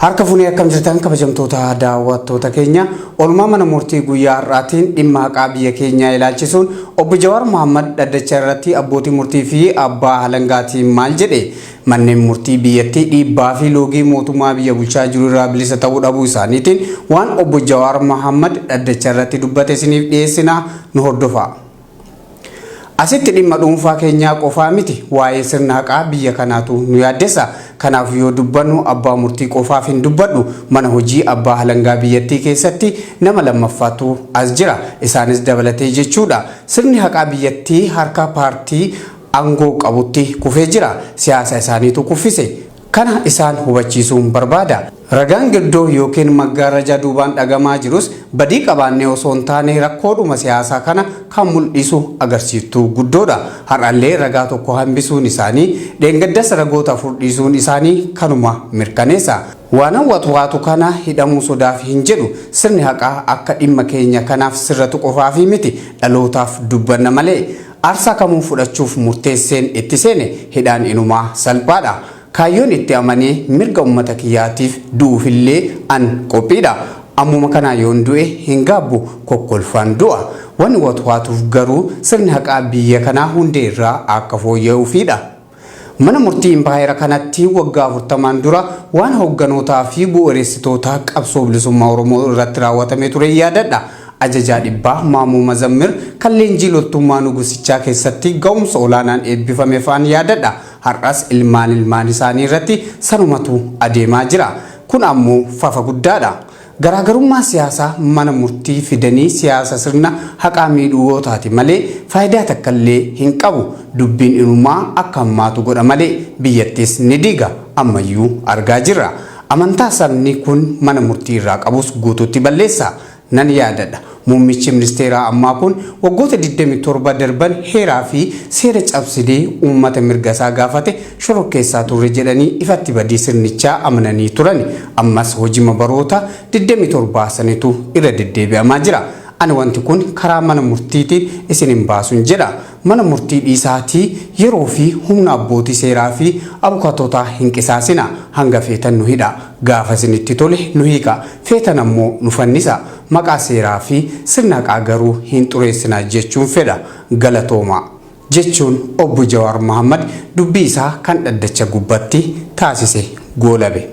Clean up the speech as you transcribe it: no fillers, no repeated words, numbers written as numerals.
Harka fuunee akkam jirtan kabajamtoota daawwattoota keenya oolmaa mana murtii guyyaa har'aatiin dhimma haqaa biyya keenyaa ilaalchisuun obbo Jawaar Mohammad dhaddacha irratti abbootii murtii fi abbaa halangaatiin maal jedhe manneen murtii biyyattii dhiibbaa fi loogii mootummaa biyya bulchaa jiru irraa bilisa ta'uu dhabuu isaaniitiin waan obbo Jawaar Mohammad dhaddacha irratti dubbate isiniif dhiyeessina nu hordofaa. Asitti dhimma dhuunfaa keenyaa qofaa miti waa'ee sirna haqaa biyya kanaatu nu yaaddessa. Kanaaf yoo dubbannu abbaa murtii qofaaf hin dubbadhu mana hojii abbaa halangaa biyyattii keessatti nama lammaffaatu as jira. Isaanis dabalatee jechuudha. Sirni haqaa biyyattii harka paartii aangoo qabutti kufee jira. Siyaasa isaaniitu kuffise. Kana isaan hubachiisuun barbaada. Ragaan girdoo yookiin maggaarrajaa duubaan dhagamaa jirus badii qabaannee osoo hin taane rakkoodhuma siyaasaa kana kan mul'isu agarsiiftuu guddoodha. Har'allee ragaa tokko hambisuun isaanii dheengaddas ragoota afur dhiisuun isaanii kanuma mirkaneessa. Waanan watwaatu kana hidhamuu sodaaf hin jedhu sirni haqaa akka dhimma keenya kanaaf sirratu qofaafi miti dhalootaaf dubbanna malee. Aarsaa kamuu fudhachuuf murteesseen itti seene hidhaan inumaa salphaadha. Kaayyoon itti amanee mirga uummata kiyyaatiif du'uufillee an qophiidha. Ammuma kanaa yoon du'e hin gaabbu kokkolfaan du'a. Wanni watwaatuuf garuu sirni haqaa biyya kanaa hundee irraa akka fooyya'uufidha. Mana murtii impaayera kanatti waggaa 40n dura waan hoogganootaa fi bu'uuressitoota qabsoo bilisummaa Oromoo irratti raawwatamee ture yaadadha. Ajajaa dhibbaa Maamuu Mazammir kan leenjii loltummaa nugusichaa keessatti ga'umsa olaanaan eebbifame fa'an yaadadha. Har'as ilmaan ilmaan isaanii irratti sanumatu adeemaa jira. Kun ammoo fafa guddaadha. Garaagarummaa siyaasaa mana murtii fidanii siyaasa sirna haqaa miidhuu yoo taate malee faayidaa takkallee hin qabu. Dubbiin inumaa akka hammaatu godha malee biyyattis ni diiga. Ammayyuu argaa jirra. Amantaa sabni kun mana murtii irraa qabus guutuutti balleessa. Nan yaadadha. Muummichi ministeeraa ammaa kun waggoota 27 darban heeraa fi seera cabsinee uummata mirga isaa gaafate shororkeessaa turre jedhanii ifatti badii sirnichaa amananii turan. Ammas hojima baroota 27 sanitu irra deddeebi'amaa jira. Ani wanti kun karaa mana murtiitiin isin hin baasun jedha. Mana murtii dhiisaatii yeroo fi humna abbootii seeraa fi abukaatootaa hin qisaasina. Hanga feetan nu hidha. Gaafa isinitti tole nu hiika. Feetan ammoo nu fannisa. Maqaa seeraa fi sirna haqaa garuu hin xureessina jechuun fedha. Galatooma. Jechuun obbo Jawaar Mohammad dubbii isaa kan dhaddacha gubbatti taasise goolabe.